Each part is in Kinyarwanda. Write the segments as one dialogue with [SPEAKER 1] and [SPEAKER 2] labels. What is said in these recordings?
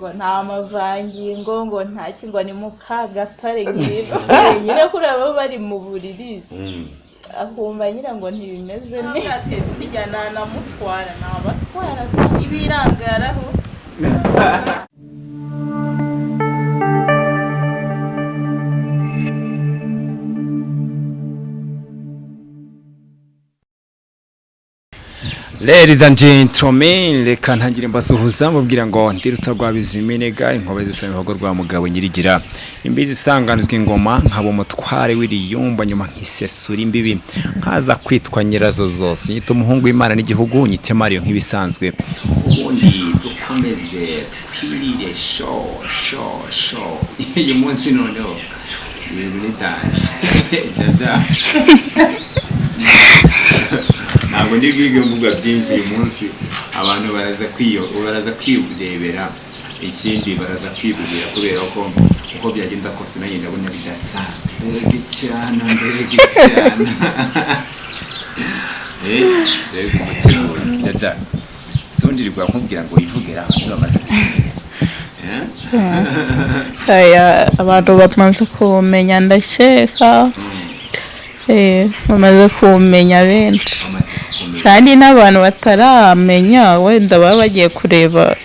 [SPEAKER 1] Ngo nta mavangingo, ngo ntaki, ngo ni Mukagatare ngwino nyine, kuriya baba bari mu buriri, akumva nyine ngo ntibimeze neza. Burya nanamutwara, nabatwara ibirangaraho.
[SPEAKER 2] Ladies and gentlemen, reka ntangire mbasuhuza mubwira ngo ndiruta rwa Biziminega, inkobe zisa ibihogo rwa mugabo nyirigira, imbizi isanganizwa ingoma, nkaba umutware w'iriyumba, nyuma nkisesura imbibi, nkaza kwitwa nyirazo zose, nyita umuhungu w'Imana n'igihugu, nyite Mario nk'ibisanzwe. Ubundi dukomeze twirire show show show. Uyu munsi noneho ibintu ni danger. Jaja, ntabwo ndi bwige mvuga byinshi uyu munsi. Abantu baraza kwirebera, ikindi baraza kwibwira, kubera ko uko byagenda kose nanjye ndabona bidasanzwe. Mbega icyana, mbega icyana! Mbega umuteguro! Jaja, sundirirwa nkubwira ngo wivugire, abantu bamaze kumenya.
[SPEAKER 1] Aya, abantu bamaze kumenya, ndakeka bamaze kumenya benshi.
[SPEAKER 2] Bamaze kumenya.
[SPEAKER 1] Kandi n'abantu bataramenya, wenda baba bagiye kureba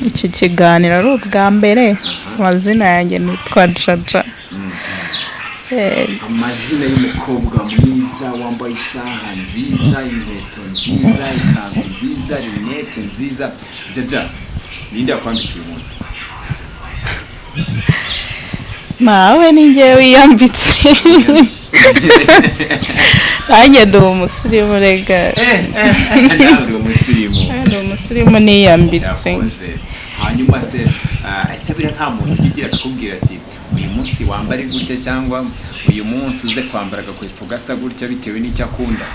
[SPEAKER 1] iki kiganiro ari ubwa mbere, amazina yanjye nitwa Jaja.
[SPEAKER 2] Amazina y'umukobwa mwiza wambaye isaha nziza, inkweto nziza, ikanzu nziza, rinete nziza. Jaja, ninde wakwambitse uyu munsi?
[SPEAKER 1] Nawe ni njyewe wiyambitse, nanjye ndi umusirimu rega.
[SPEAKER 2] Nawe uri umusirimu?
[SPEAKER 1] Ndi umusirimu, niyambitse.
[SPEAKER 2] Cyakoze. Hanyuma se, ese buriya nta muntu ujya ugira akakubwira ati uyu munsi wambare gutya, cyangwa uyu munsi uze kwambara agakweto gasa gutya, bitewe n'icyo akunda?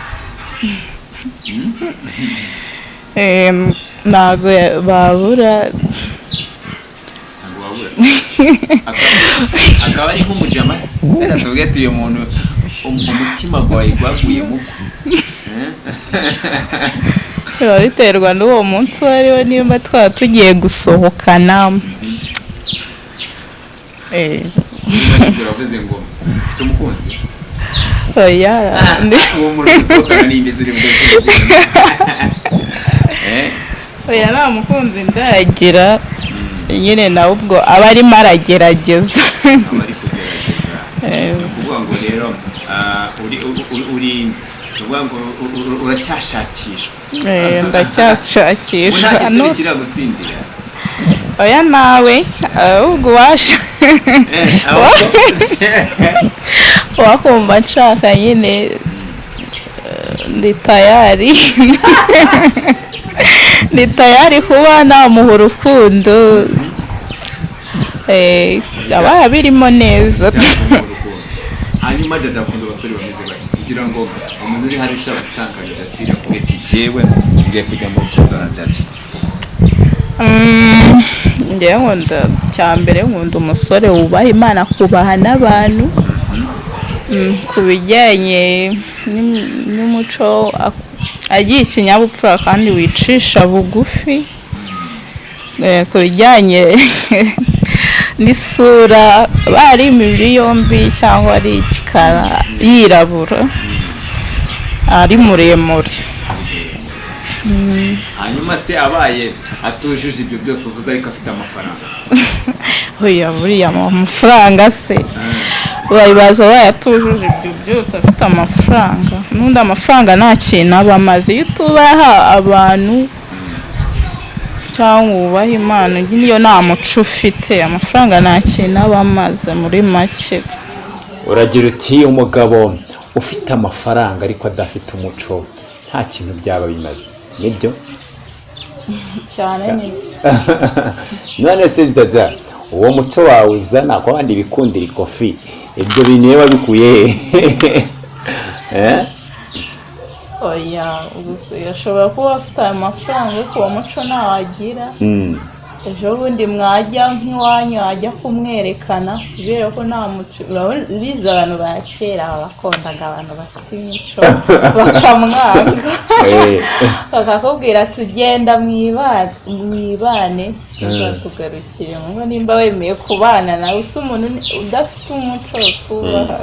[SPEAKER 1] Ntabwo babura.
[SPEAKER 2] Ntabwo wabura, akaba ari nk'umujama se, rero tuvuge ati uyu muntu umutima gwawe gwaguye muko?
[SPEAKER 1] Biba biterwa n'uwo munsi uwo ari wo, nimba twaba tugiye gusohokana.
[SPEAKER 2] Uravuze ngo ufite umukunzi?
[SPEAKER 1] Oya.
[SPEAKER 2] Uwo muntu usohokana n'indi ziri mu?
[SPEAKER 1] Oya, nta mukunzi ndagira nyine, nawe ubwo aba arimo aragerageza.
[SPEAKER 2] Aba ari kugerageza. Ni ukuvuga ngo rero uri uri ni ukuvuga ngo uracyashakishwa.
[SPEAKER 1] Ndacyashakisha.
[SPEAKER 2] Ubu nta gisore kiragutsindira?
[SPEAKER 1] Oya, nawe ahubwo uwasha wakumva nshaka nyine, ndi tayari, ndi tayari kuba namuha urukundo. Aba birimo neza.
[SPEAKER 2] Cyangwa urukundo. Hanyuma Jaja akunda abasore bameze bate, kugira ngo umuntu uri hari ushaka gutanga kandidatire avuge ati jyewe ngiye kujya mu rukundo na Jaja?
[SPEAKER 1] Njyewe nkunda, cya mbere nkunda umusore wubaha Imana, akubaha n'abantu. Ku bijyanye n'umuco, agira ikinyabupfura kandi wicisha bugufi. Ku bijyanye n'isura, ari imibiri yombi cyangwa ari igikara, yirabura, ari muremure.
[SPEAKER 2] Hanyuma se abaye atujuje ibyo byose uvuze ariko afite amafaranga?
[SPEAKER 1] Oya, buriya amafaranga se baza bayatujuje ibyo byose afite amafaranga? N'undi amafaranga nta kintu aba amaze iyo utubaha abantu cyangwa wubaha Imana, niyo nta muco ufite, amafaranga nta kintu aba amaze muri make.
[SPEAKER 2] Uragira uti umugabo ufite amafaranga ariko adafite umuco nta kintu byaba bimaze, nibyo?
[SPEAKER 1] Cyane, ni
[SPEAKER 2] None se Jaja, uwo muco wawe uzana ko abandi bikundira ikofi, ibyo bintu iyo wabikuye he? Eh?
[SPEAKER 1] Oya, gusa ashobora kuba afite ayo mafaranga ariko uwo muco ntawagira. Ejo bundi mwajya nk'iwanyu wajya kumwerekana, kubera ko nta muco. Bize abantu ba kera bakundaga abantu bafite imico, bakamwanga, bakakubwira ati ugenda mwibane, tuzatugarukire ngo nimba wemeye kubana nawe usa umuntu udafite umuco tubaha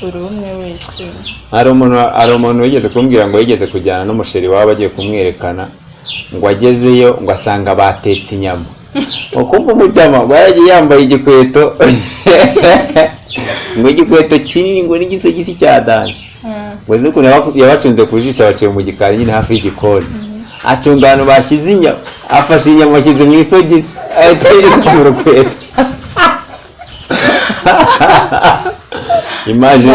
[SPEAKER 1] buri umwe wese.
[SPEAKER 2] Hari umuntu wigeze kumbwira ngo yigeze kujyana n'umusheri waba agiye kumwerekana, ngo agezeyo ngo asanga batetse inyama, ukumva umujyama ngo yaragiye yambaye igikweto, ngo igikweto kinini, ngo n'igisogisi cya danger, ngo uzi ukuntu yabacunze ku jisho, abaciye mu gikari nyine hafi y'igikoni, acunga ahantu bashyize inyama, afashe inyama ashyize mu isogisi, ahita yigeze mu rukweto. Imagine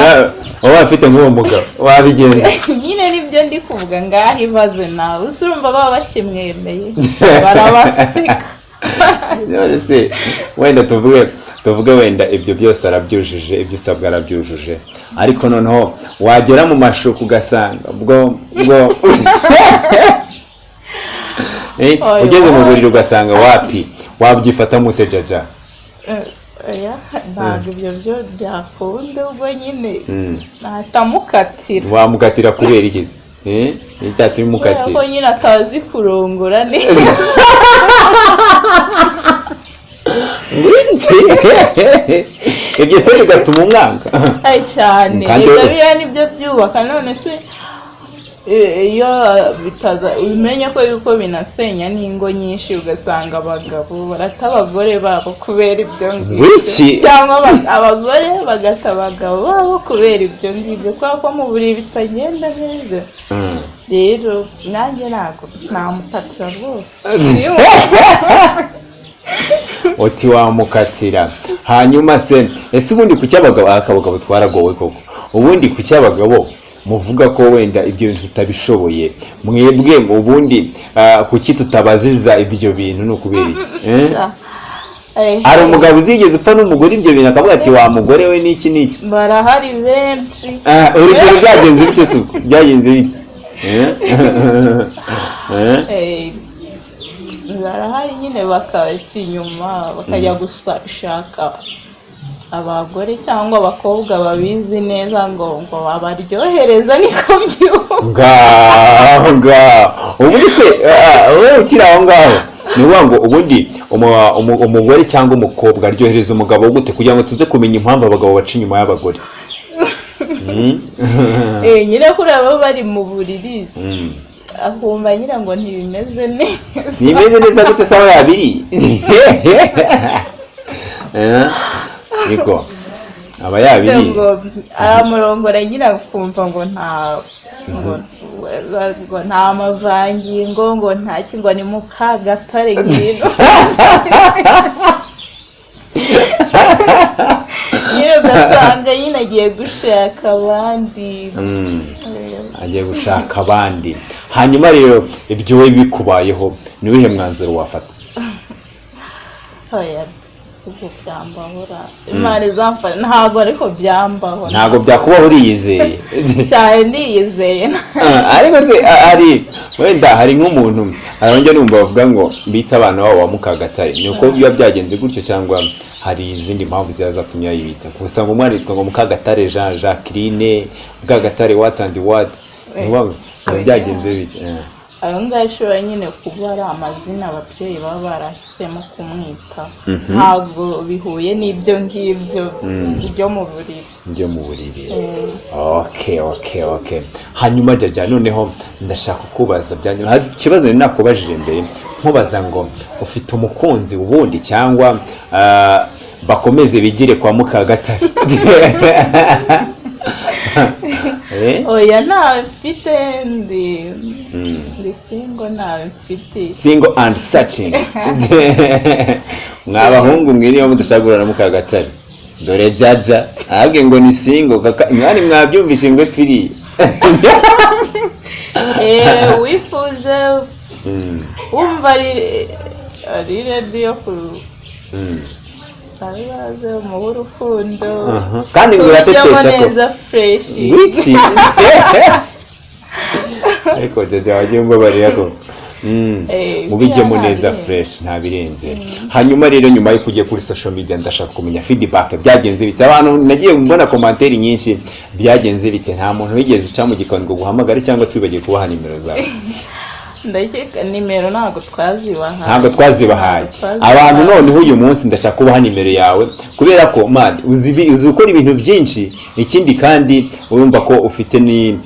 [SPEAKER 2] wowe afite nk'uwo mugabo, wabigenza?
[SPEAKER 1] Nyine nibyo ndi kuvuga, ngaho ibaze nawe, usa urumva baba bakimwemeye, barabaseka.
[SPEAKER 2] None se wenda tuvuge wenda ibyo byose arabyujuje, ibyo usabwa arabyujuje, ariko noneho wagera mu mashuka ugasanga bwo ugeze mu buriri ugasanga wapi, wabyifata mute Jaja?
[SPEAKER 1] Oya, ntabwo ibyo byo byakunda, ubwo nyine nahita mukatira.
[SPEAKER 2] Wamukatira kubera iki? Icyatuma
[SPEAKER 1] kubera
[SPEAKER 2] umukatira
[SPEAKER 1] ko nyine atazi kurongora neza.
[SPEAKER 2] Ngwiki? Ibyo se bigatuma umwanga?
[SPEAKER 1] Ay cyane.
[SPEAKER 2] Kandi
[SPEAKER 1] Ibyo biriya nibyo byubaka. None se iyo bitaza, umenye ko yuko binasenya n'ingo nyinshi, ugasanga abagabo barata abagore babo kubera ibyo ngibyo,
[SPEAKER 2] Ngwiki?
[SPEAKER 1] cyangwa abagore bagata abagabo babo kubera ibyo ngibyo, kubera ko mu buriri bitagenda neza. Rero nanjye ntabwo namukatira rwose.
[SPEAKER 2] Uti wamukatira. Hanyuma se ese ubundi kuki abagabo, abagabo twaragowe koko, ubundi kuki abagabo muvuga ko wenda ibyo bintu tutabishoboye? Mwebwe ubundi kuki tutabaziza ibyo bintu? Ni ukubera iki? Hari umugabo uzigeze upfa n'umugore ibyo bintu, akavuga ati wa mugore we n'iki n'iki?
[SPEAKER 1] Barahari benshi.
[SPEAKER 2] Urugero byagenze bite se ubwo? Byagenze bite?
[SPEAKER 1] Barahari nyine, bakabaca inyuma bakajya gushaka abagore cyangwa abakobwa babizi neza, ngo babaryohereza, niko byumva.
[SPEAKER 2] Ngaho ngaho, ubundi se wowe ukiri aho ngaho, ni ukuvuga ngo ubundi umugore cyangwa umukobwa aryohereza umugabo gute, kugira ngo tuze kumenya impamvu abagabo baca inyuma y'abagore?
[SPEAKER 1] Nyine kuriya baba bari mu buriri, akumva nyine ngo ntibimeze neza.
[SPEAKER 2] Ntibimeze neza gute se aba yabiri? Niko aba yabiri.
[SPEAKER 1] Ngo aramurongora nyine, akumva ngo nta ngo nta mavangingo, ngo nta ki, ngo ni Mukagatare ngwino nyine, ugasanga nyine agiye gushaka abandi.
[SPEAKER 2] Agiye gushaka abandi. Hanyuma rero ibyo we bikubayeho, ni uwuhe mwanzuro wafata?
[SPEAKER 1] Oya, si ibyo byambahora, Imana izamfasha, ntabwo ariko byambaho.
[SPEAKER 2] Ntabwo byakubaho, uriyizeye?
[SPEAKER 1] Cyane, niyizeye.
[SPEAKER 2] Ariko se hari wenda hari nk'umuntu arongera numva bavuga ngo mbitse abana babo wa Mukagatare, ni uko biba byagenze gutyo cyangwa hari izindi mpamvu ziba zatumye bayibita? Usanga umwana yitwa ngo Mukagatare Jean Jacqueline, Mukagatare what and what. Ni biba byagenze bite?
[SPEAKER 1] Ayo ngayo ashobora nyine kuba ari amazina ababyeyi baba barahisemo kumwita, ntabwo bihuye n'ibyo ngibyo byo mu buriri.
[SPEAKER 2] Byo mu buriri. Okay. Hanyuma Jaja, noneho ndashaka kukubaza bya hari ikibazo nari nakubajije mbere, nkubaza ngo ufite umukunzi ubundi cyangwa bakomeze bigire kwa Mukagatare?
[SPEAKER 1] Oya, ntawe mfite, ndi single, ntawe mfite.
[SPEAKER 2] Single and searching. Mwa bahungu mwiriwe mudushagura na Mukagatare, dore Jaja ahabwe ngo ni single kaka mwari mwabyumvishe ngo epfiriye.
[SPEAKER 1] Wifuze wumva ari ready yo ku abibaze umuhe urukundo.
[SPEAKER 2] Kandi ngo
[SPEAKER 1] tubijyemo
[SPEAKER 2] uratetesha ko
[SPEAKER 1] neza fresh.
[SPEAKER 2] Wiki? Ariko Jaja wagiye umbabarira ko Mubijyemo
[SPEAKER 1] biriya
[SPEAKER 2] neza
[SPEAKER 1] nta birenze.
[SPEAKER 2] Fresh, nta birenze. Hanyuma rero nyuma yo kujya kuri social media, ndashaka kumenya feedback, byagenze bite? Abantu nagiye mbona commentaire nyinshi, byagenze bite? Nta muntu wigeze uca mu gikoni ngo guhamagare, cyangwa twibagiwe kubaha nimero zawe?
[SPEAKER 1] Ndakeka nimero ntabwo twazibahaye.
[SPEAKER 2] Ntabwo twazibahaye.
[SPEAKER 1] Ntabwo twazibahaye.
[SPEAKER 2] Abantu noneho uyu munsi ndashaka kubaha nimero yawe, kubera ko man uzi gukora ibintu byinshi. Ikindi kandi urumva ko ufite ni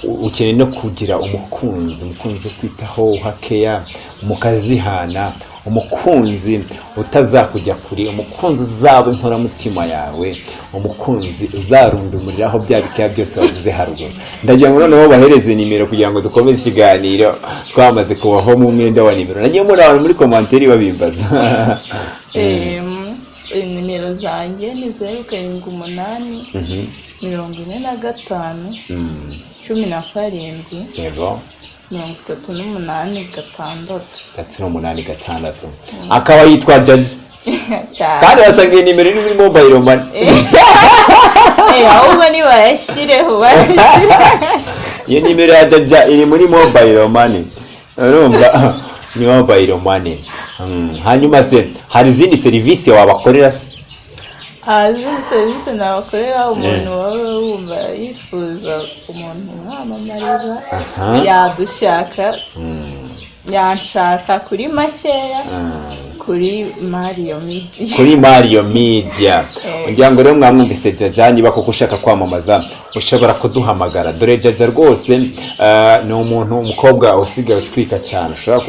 [SPEAKER 2] ukeneye no kugira umukunzi, umukunzi ukwitaho, uha keya, mukazihana, umukunzi utazakujya kure, umukunzi uzaba inkoramutima yawe, umukunzi uzarundumuriraho bya bikeya byose wavuze haruguru. Ndagira ngo noneho bahereze nimero kugira ngo dukomeze ikiganiro twamaze kubaho mu mwenda wa nimero. Nagiye mbona abantu muri commentaire babimbaza.
[SPEAKER 1] Nimero zanjye ni 078 45 17 38 6.
[SPEAKER 2] 38 6, akaba yitwa Jaji.
[SPEAKER 1] Cyane.
[SPEAKER 2] Kandi wasanga iyi nimero iri muri mobile money.
[SPEAKER 1] Ahubwo nibayashyireho, bayashyireho.
[SPEAKER 2] Iyo nimero ya Jaja iri muri mobile money, urumva ni mobile money. Hanyuma se hari izindi serivisi wabakorera se?
[SPEAKER 1] Izindi serivisi nabakorera, umuntu waba wumva yifuza umuntu umwamamariza, yadushaka, yanshaka kuri makeya kuri Mario Media.
[SPEAKER 2] Kuri Mario Media.
[SPEAKER 1] Eh.
[SPEAKER 2] Ngira ngo rero mwamwumvise Jaja. Niba koko ushaka kwamamaza, ushobora kuduhamagara. Dore Jaja rwose ni umuntu, umukobwa usigaye utwika cyane. Ushobora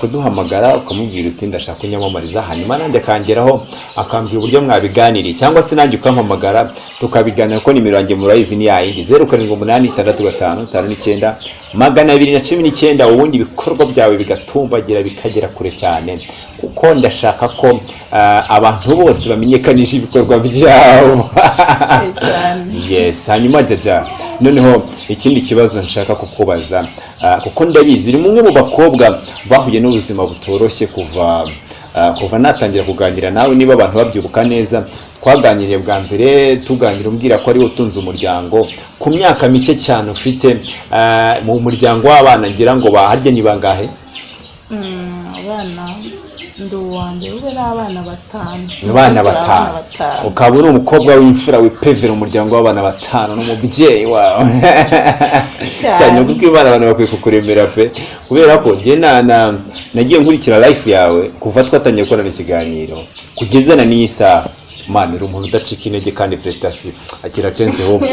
[SPEAKER 2] kuduhamagara ukamubwira uti: "Ndashaka kunyamamariza", hanyuma nanjye akangeraho akambwira uburyo mwabiganiriye, cyangwa se nanjye ukampamagara tukabiganira, kuko nimero yanjye murayizi, ni yayindi: 078 65 59 219. Ubundi ibikorwa byawe bigatumbagira, bikagera kure cyane, kuko ndashaka ko abantu bose bamenyekanisha ibikorwa byabo.
[SPEAKER 1] Cyane.
[SPEAKER 2] Yes. Hanyuma Jaja, noneho ikindi kibazo nshaka kukubaza, kuko ndabizi uri umwe mu bakobwa bahuye n'ubuzima butoroshye kuva natangira kuganira nawe. Niba abantu babyibuka neza, twaganiriye bwa mbere, tuganira umbwira ko ariwe utunze umuryango ku myaka mike cyane ufite, mu muryango w'abana ngira ngo baharya ni bangahe?
[SPEAKER 1] Abana ndi uwa mbere, ubwo ni abana batanu.
[SPEAKER 2] Abana
[SPEAKER 1] Turi
[SPEAKER 2] batanu.
[SPEAKER 1] Batanu.
[SPEAKER 2] Ukaba uri umukobwa w'imfura wipevera umuryango w'abana batanu n'umubyeyi wawe.
[SPEAKER 1] Cyane.
[SPEAKER 2] Cyane, kuko Imana, abantu bakwiye kukuremera pe, kubera ko njye nagiye nkurikira life yawe kuva twatangiye gukorana ikiganiro kugeza na n'iyi saha. Man, uri umuntu udacika intege, kandi félicitations, akira chance hope.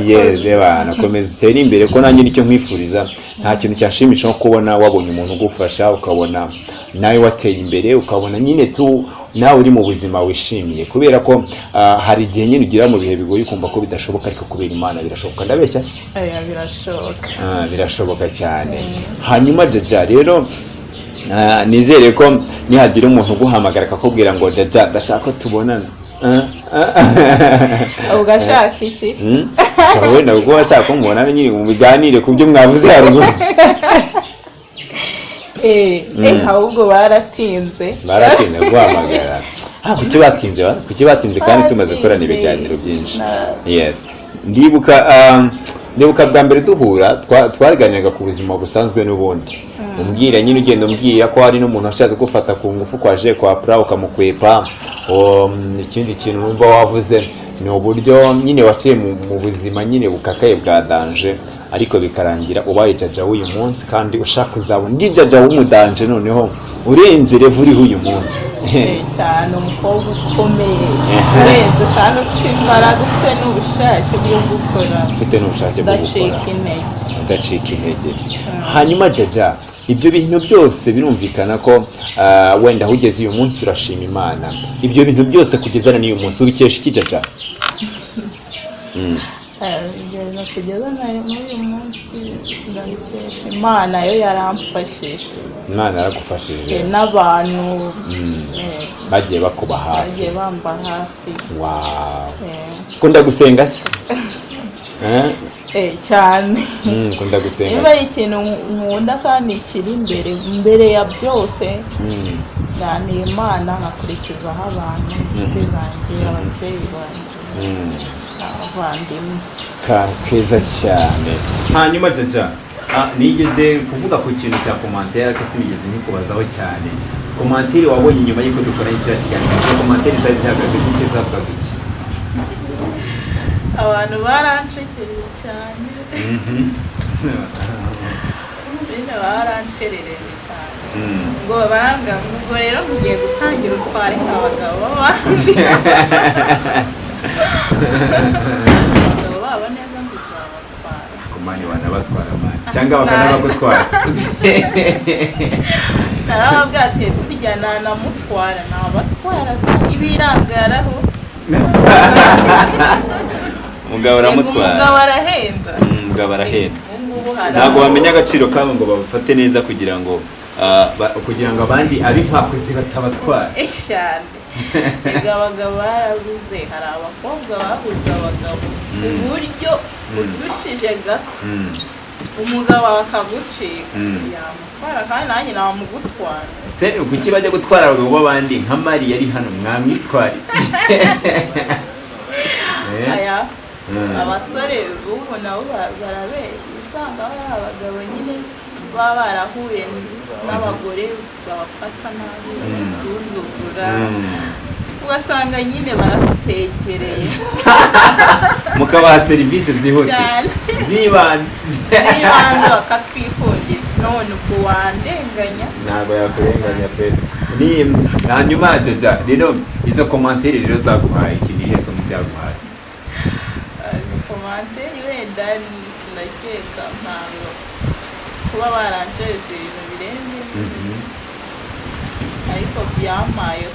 [SPEAKER 2] Yes, bana, komeza utere imbere, ko nanjye nicyo nkwifuriza. Nta kintu cyashimisha nko kubona wabonye umuntu ugufasha, ukabona nawe wateye imbere, ukabona nyine tu nawe uri mu buzima wishimiye, kubera ko hari igihe nyine ugira mu bihe bigoye ukumva ko bidashoboka, ariko kubera Imana birashoboka. Ndabeshya se?
[SPEAKER 1] Oya, birashoboka.
[SPEAKER 2] Birashoboka cyane. Hanyuma Jaja rero, nizere ko nihagira umuntu uguhamagara akakubwira ngo: "Jaja, ndashaka ko tubonana."
[SPEAKER 1] Ubwo ashaka iki?
[SPEAKER 2] Ushobora wenda kuba ashaka ko mubonana nyine mu biganire ku byo mwavuze haruguru.
[SPEAKER 1] Ahubwo baratinze.
[SPEAKER 2] Baratinze guhamagara. Kuki batinze ba? Kuki batinze kandi tumaze gukorana ibiganiro byinshi? Yes, ndibuka bwa mbere duhura, twaganiraga ku buzima busanzwe n'ubundi, umbwira nyine, ugenda umbwira ko hari n'umuntu washatse gufata ku ngufu kwa je kwa pra ukamukwepa. Ikindi kintu numva wavuze ni uburyo nyine waciye mu buzima nyine bukakaye bwa danger, ariko bikarangira ubaye Jaja w'uyu munsi, kandi ushaka kuzaba undi Jaja w'umudanje noneho urenze level uriho uyu munsi.
[SPEAKER 1] Cyane, umukobwa ukomeye urenze kandi ufite imbaraga, ufite n'ubushake bwo gukora.
[SPEAKER 2] Ufite n'ubushake bwo gukora.
[SPEAKER 1] Udacika intege.
[SPEAKER 2] Udacika intege. Hanyuma Jaja, ibyo bintu byose birumvikana ko wenda aho ugeze uyu munsi urashima Imana. Ibyo bintu byose kugeza na n'uyu munsi ubikesha iki, Jaja?
[SPEAKER 1] Ibyo bintu kugeza na n'uyu munsi ndabikesha Imana, yo yaramfashije.
[SPEAKER 2] Imana yaragufashije.
[SPEAKER 1] N'abantu
[SPEAKER 2] Bagiye bakuba hafi.
[SPEAKER 1] Bagiye bamba hafi.
[SPEAKER 2] Wow. Kunda gusenga se? Eh?
[SPEAKER 1] Cyane.
[SPEAKER 2] Kunda gusenga.
[SPEAKER 1] Niba ari ikintu nkunda kandi kiri imbere mbere ya byose, ni Imana, nkakurikizaho abantu, inshuti zanjye, ababyeyi banjye, abavandimwe.
[SPEAKER 2] Keza cyane. Hanyuma Jaja, Nigeze kuvuga ku kintu cya commentaire, ariko sinigeze nkikubazaho cyane. Commentaire wabonye nyuma y'uko dukoranye kiriya kiganiro, izo commentaire zari zihagaze gute? Zavugaga iki?
[SPEAKER 1] Abantu baranshekeje cyane. Nyine baransherereje cyane. Ngo barambwira ngo ubwo rero mugiye gutangira utware abagabo b'abandi, abagabo babo neza, ngo uzabatwara.
[SPEAKER 2] Kumani wanabatwara man, cyangwa bakanabagutwaza.
[SPEAKER 1] Narababwira ati burya nanamutwara, nabatwara ibirangaraho.
[SPEAKER 2] Umugabo aramutwara.
[SPEAKER 1] Umugabo arahenda.
[SPEAKER 2] Umugabo arahenda.
[SPEAKER 1] Ubu ngubu hari
[SPEAKER 2] Ntabwo bamenya agaciro kabo ngo babafate neza kugira ngo abandi ab'inkwakuzi batabatwara.
[SPEAKER 1] Cyane. Erega abagabo barabuze, hari abakobwa babuze abagabo ku buryo udushije gato umugabo akagucika, yamutwara, kandi nanjye namugutwara.
[SPEAKER 2] Se kuki bajya gutwara abagabo b'abandi? Nka Mariya ari hano, mwamwitware.
[SPEAKER 1] Aya abasore b'ubu nabo barabeshya, usanga bari abagabo nyine baba barahuye n'abagore babafata nabi, babasuzugura, ugasanga nyine baratekereye.
[SPEAKER 2] Mukabaha serivisi zihutirwa
[SPEAKER 1] Cyane.
[SPEAKER 2] z'ibanze.
[SPEAKER 1] N'ibanze bakatwikundira, none ubwo wandenganya?
[SPEAKER 2] Ntabwo yakurenganya pe. Ni hanyuma Jaja rero, izo commentaire rero zaguhaye iki? Ni irihe somo byaguhaye?
[SPEAKER 1] Commentaire wenda ndakeka ntabwo kuba barancereza ibintu birenze, ariko byamaye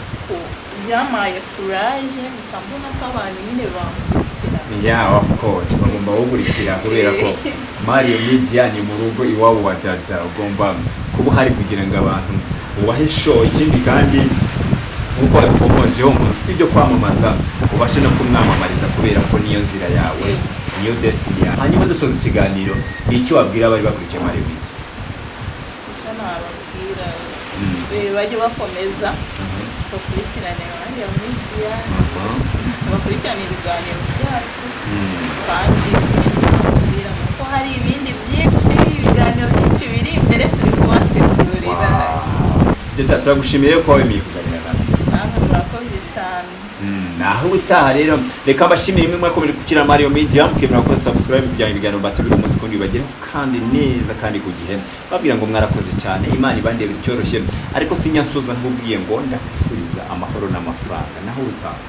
[SPEAKER 1] courage, mbona ko abantu nyine bankurikira.
[SPEAKER 2] Yeah, of course, bagomba gukurikira kubera ko Mario Media ni mu rugo iwabo wa Jaja. Ugomba kuba uhari kugira ngo abantu ubahe show. Ikindi kandi, nk'uko wabikomojeho, umuntu ufite ibyo kwamamaza ubashe no kumwamamariza, kubera ko niyo nzira yawe, niyo destiny yawe. Hanyuma dusoza ikiganiro, ni icyo wabwira abari bakurikiye Mario Media?
[SPEAKER 1] Icyo nababwira, bajye bakomeza bakurikirane Mario Media, bakurikirane ibiganiro byacu, kandi nababwira ko hari ibindi byinshi, ibiganiro byinshi biri imbere turi kubategurira.
[SPEAKER 2] Jaja, turagushimiye ko wemeye kuganira natwe.
[SPEAKER 1] Namwe murakoze cyane.
[SPEAKER 2] Naho ubutaha rero, reka mbashimire imwe mwakomeje gukira Mario Media, mukemera gukora subscribe kugira ngo ibiganiro mbategurira umunsi kundi bibagereho kandi neza kandi ku gihe. Babwira ngo mwarakoze cyane, Imana ibandebe icyoroshye. Ariko sinyansoza nkubwiye ngo ndakwifuriza amahoro n'amafaranga. Naho ubutaha.